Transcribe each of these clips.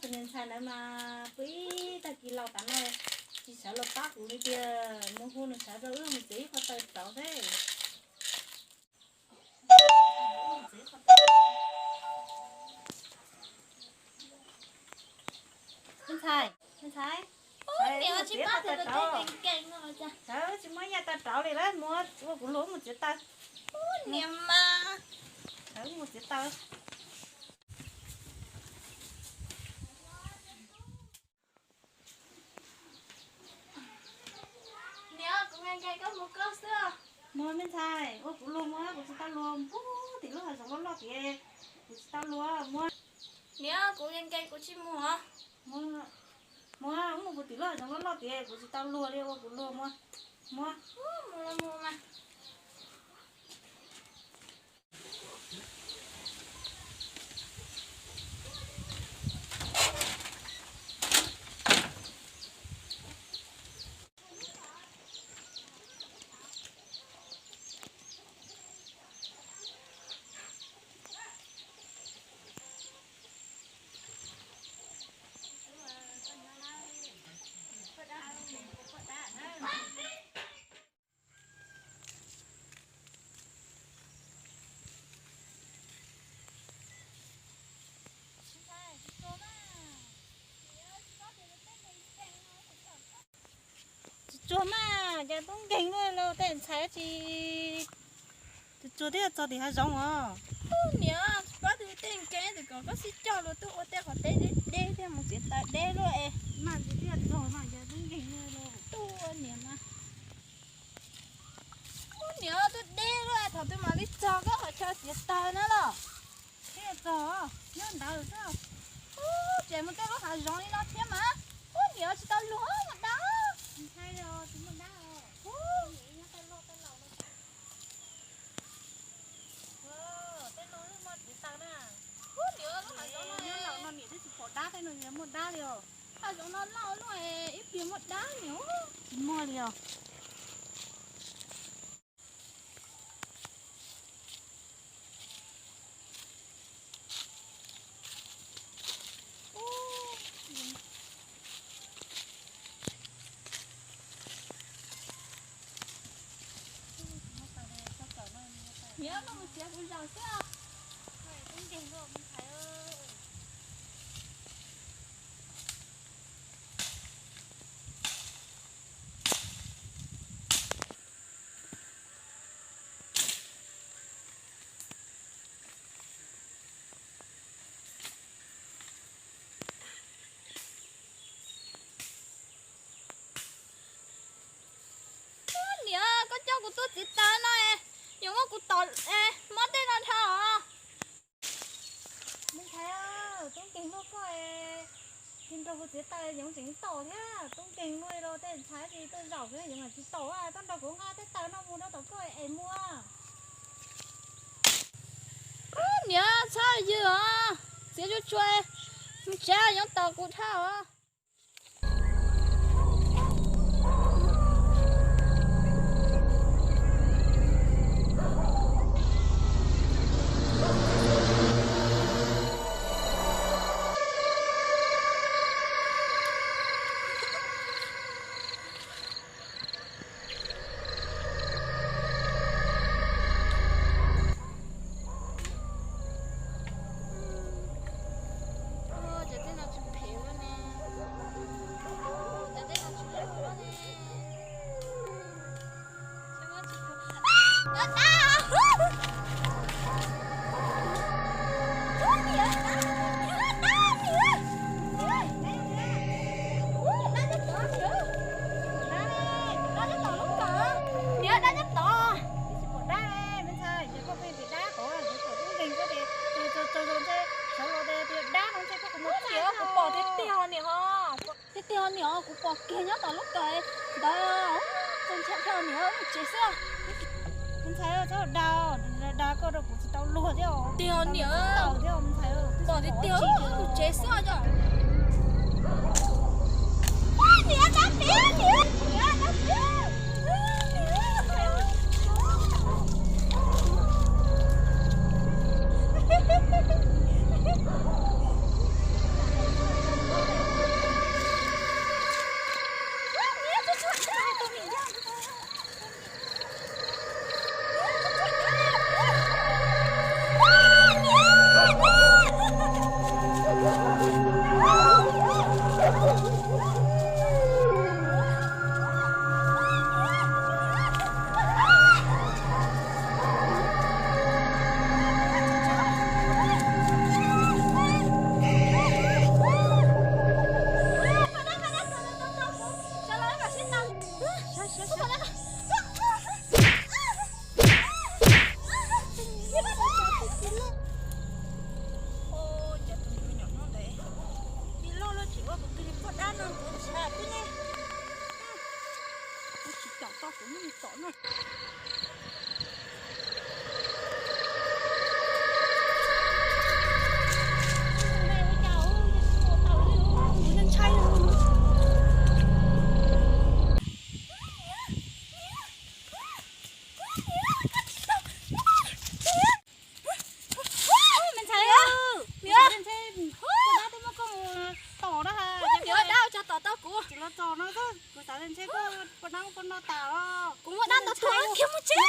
Tus niag ntxhais ntawd mas pw ib tag kis los tas no tsis sawv los pab kuv li tiag, mus hu nws sawv rau wb mus txiav ib qho taws rauv xwb. Me ntxhais, me ntxhais, sawv tsis muaj ib yav taws rauv li lawm, mus ua kuv luag mus txiav taws. Niam mas, sawv mus txiav taws. Niam, kuv nkees nkees koj mus koj xwb. Muag me ntxhais, ua kuv luag muag, kuv tsis tau luag, puag tim lub hav zoov loj loj tiag, kuv tsis tau luag, muag. Niam, kuv nkees nkees kuv tsis mus os. Muag, muag, mus puag tim lub hav zoov loj loj tiag, kuv tsis tau luag li, ua kuv luag muag, muag. Mus los mus mas. Tsis tsuag mas, cas tub nkeeg luaj li tej ntxhais, tsis tsuag thiab txog tim hav zoov os. Ub niam, tsis paub tus tej nkeeg tus kom koj sib coj luag tuaj ua tej qhov teb deb deb thiab mus txiav taws deb luaj es. Mas tsis thiaj txog mas cas tub nkeeg luaj li. Ub niam mas. Ub niam, twb deb luaj, thaum twg mam li txog koj qhov chaw txiav taws na los? Thiaj txog, nyob ntawd xwb. Ub, ces mus tej lub hav zoov li no thiab mas. Ub niam, tsis tau luag muaj dab. Ntshai os, tsis muaj dab os. Ub niam, nyob tej loj tej laus no. Tej no wb muaj txiv taws na. Ub niam, lub hav zoov no, nyob laus no niam twb tsis pom dab, tej no muaj dab li os. Hav zoov no loj luaj, ib pliag muaj dab niam. Tsis muaj li os. Niam, koj mus txiav kuv zaum xwb os. Ub niam, koj coj kuv tuaj txiav taws no es yuav muab kuv tom mob tej no dhau os. Me ntxhais, tub nkeeg luaj koj es tsis nrog kuv txiav taws, yoov tseem tom thiab. Tub nkeeg luaj li los tej ntxhais tsis tuaj zaum xwb, yoov mas tsis tom, koj nrog kuv nqa tej taws no mus rau tom koj es muag. Ub niam, txhob yws os, txiav tsuag tsuag, mus tsev, yoov tom kuv dhau os. Niam, dab nyob tod. Tsis pom dab, me ntxhais, ces koj pheej tias dab, qhov tub nkeeg koj ces tsaug zog ntshe sawv los tias dab no ntshe koj kuv mus txais. Kuv pom tiag tiag niam ho. Tiag tiag niam, kuv pom kiag nyob tom lub kawm ntawd, txaus ntshai dhau niam, mus tsev xwb. Me ntxhais, txhob dag, dag koj rau kuv tsis tau luag thiab os. Tiag niam, pom tiag tiag, mus tsev xwb os. Ntshe koj puas dab puas no tas os. Kuv muaj dab ntau tuaj thiab mus tsev.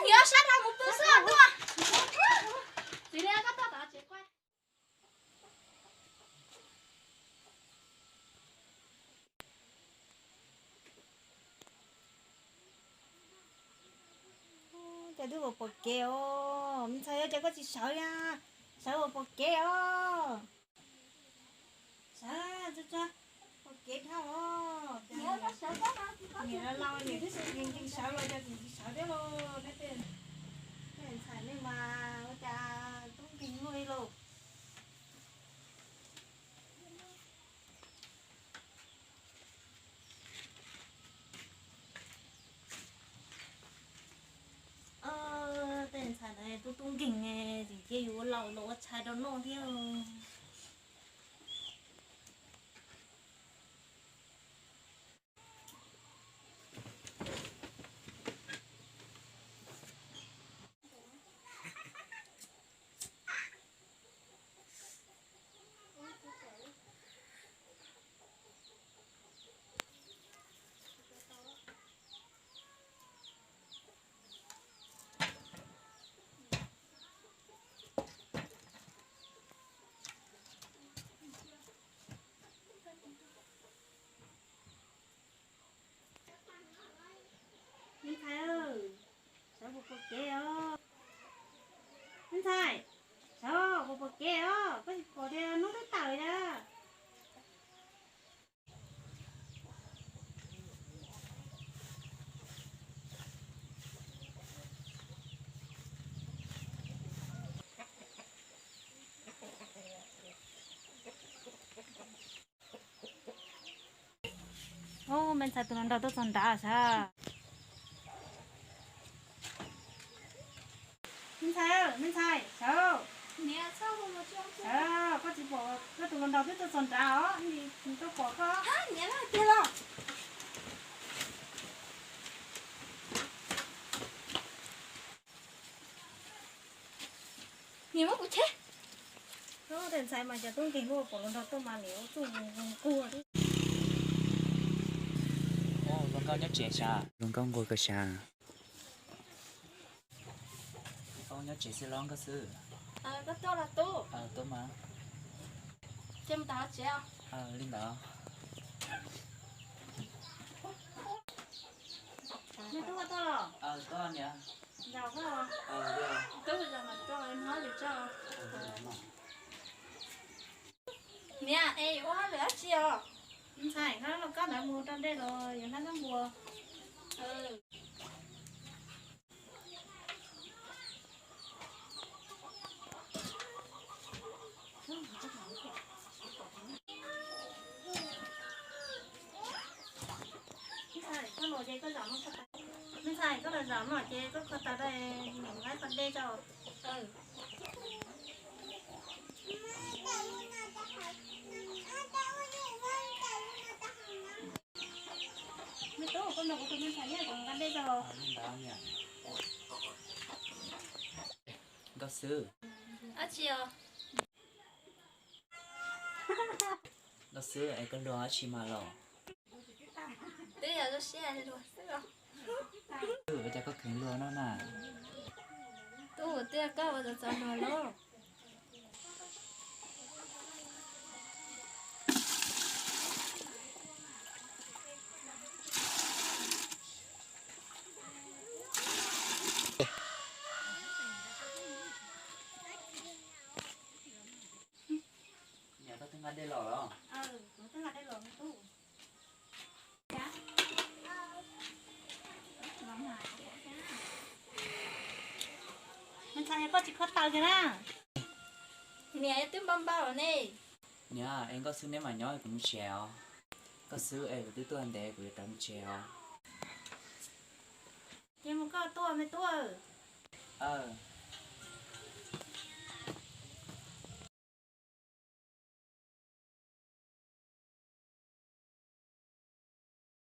Nyob sab nrad mus pw xwb tuaj. Txiv li koj tuaj tom tsev kuaj. Cas twb ua pom kev os, me ntxhais, yog cas koj tsis sawv li, sawv ua pom kev os. Sawv, tsuag tsuag, pom kev dhau os. Niam laus niam twb tsis nkees sawv los cas tseem tsis sawv thiab lauj. Tej ntxhais nej mas ua cas tub nkeeg luaj li lauj. Tej ntxhais ntawd tub tub nkeeg, tseem cia yus ua laus los ua tshais rau noj thiab. Me ntxhais, sawv ua pom kev os. Me ntxhais, sawv ua pom kev os, koj tsis pom tias hnub twb tawm na. Ub, me ntxhais tus hluas nraug tuaj txog nrad sas. Me ntxhais, me ntxhais, sawv. Koj tsis pom koj tus hluas nraug twb tuaj txog nrad os, nws tuaj pom koj. Niam muab kuv cheb. Tej ntxhais mas cov tub nkeeg luaj, pom hluas nraug tuaj mas niam ua txuj nqus nquag. Hluas nkauj nyob tsev sas? Hluas nkauj nquag kawg sas. Hluas nkauj nyob tsev xwb los nkauj xwb? Koj tuaj los tub? Tuaj mas. Ces mus tom tsev os. Li ntawd. Nws tub ua tuaj los? Tuaj niam. Zaum koj. Tub zaum mas tuaj hlob yus tso. Niam, es yuav ua hauj lwm dab tsi os? Ntxhais, koj los koj ntawd mus rau dej los yuav hlab npua. Ntxhais, koj los ces koj zam no, me ntxhais, koj los zam no ces koj kho taws dai, niam laib kho dej tso. Me tub, koj nrog kuv tus me ntxhais nyob, kuv nqa dej tso. Nkauj Xwb. Dab tsi os? Nkauj Xwb, es koj luag dab tsi mas los? Twb yog zoo siab luag xwb os. Ua cas koj kheev luag no na? Tub, twb yog koj ua txaus txaus luag lauj. Niam, koj twb nqa dej los los? Me ntxhais, koj tsis kho taws kiag na. Niam, twb npau npau ne. Niam, es Nkauj Xwb neb mam nyob kuv mus tsev os. Nkauj Xwb, es kuv twb tuaj ntev kuv yuav rov mus tsev os. Ces mus koj tuaj me tub. Aw,